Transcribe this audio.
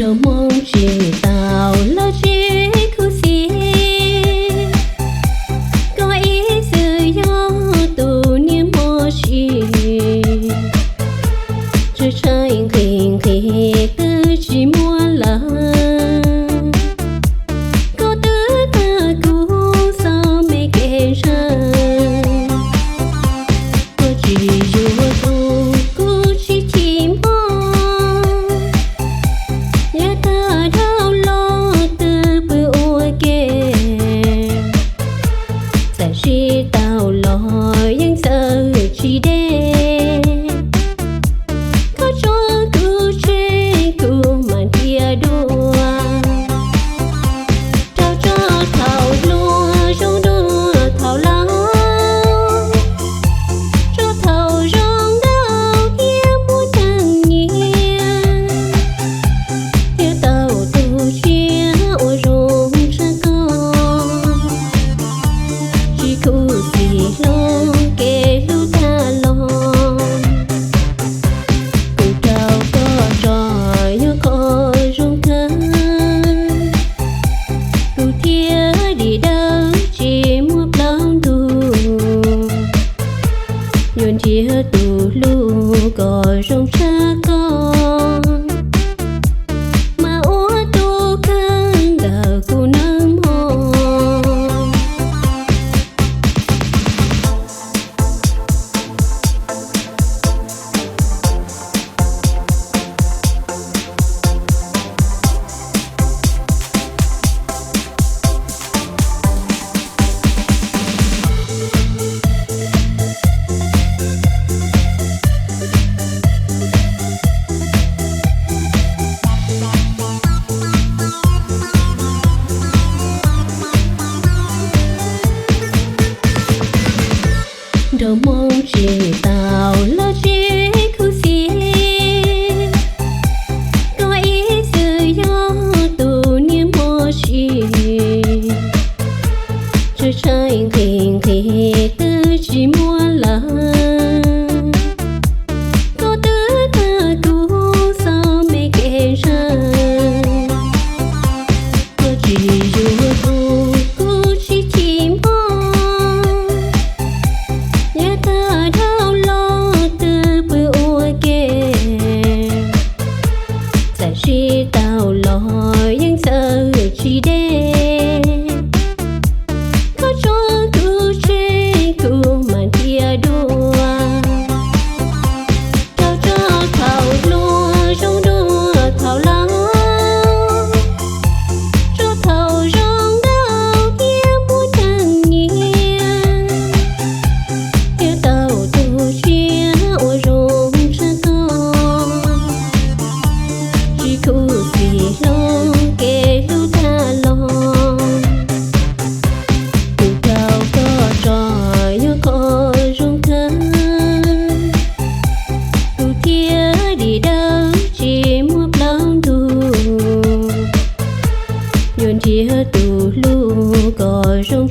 Tus hmoob tsis tau los tsis khuv xim, koj ib txwm yog tus niag hmoob sim, tshee tshee nqhis nqhis twb tsis muaj lawm. Koj twb tag kuv txoj me kev ntshaw, koj tsis yuav kuv, kuv tsis chim npog. Yav tag dhau los twb pw ua ke, txawm sib tau los yeej txawj tsis deb. Koj tso kuv tseg kuv mam nrhiav dua, rau tso thaum hluas zoo dua thaum laus, tso thaum zoo nkauj thiab muaj teeb nyiam, thiaj tau tu siab ua zoo tshaj koj. Tsis khuv xim hlob kev hlub tag los, kuv rau koj tso yog qhov zoo kawg, kuv thiaj dim dawb tsis muaj plaub ntug. Yuav nrhiav tus hlub kom zoo tshaj koj, mas ua tus kawg ntawm kuv nawb mog. Nraug hmoob tsis tau los tsis khuv xim, koj ib txwm yog tus niag hmoob sim, tshee tshee nqhis nqhis twb tsis muaj lawm. Koj twb tag kuv txoj me kev ntshaw, koj tsis yuav kuv, kuv tsis chim npog. Yav tag dhau los twb pw ua ke, txawm sib tau los yeej txawj tsis deb. Koj tso kuv tseg kuv mam nrhiav dua, rau tso thaum hluas zoo dua thaum laus, tso thaum zoo nkauj thiab muaj teeb nyiam, thiaj tau tu siab ua zoo tshaj koj. Tsis khuv xim hlob kev hlub tag los, kuv rau koj tso yog qhov zoo kawg, kuv thiaj dim dawb tsis muaj plaub ntug. Yuav nrhiav tus hlub kom zoo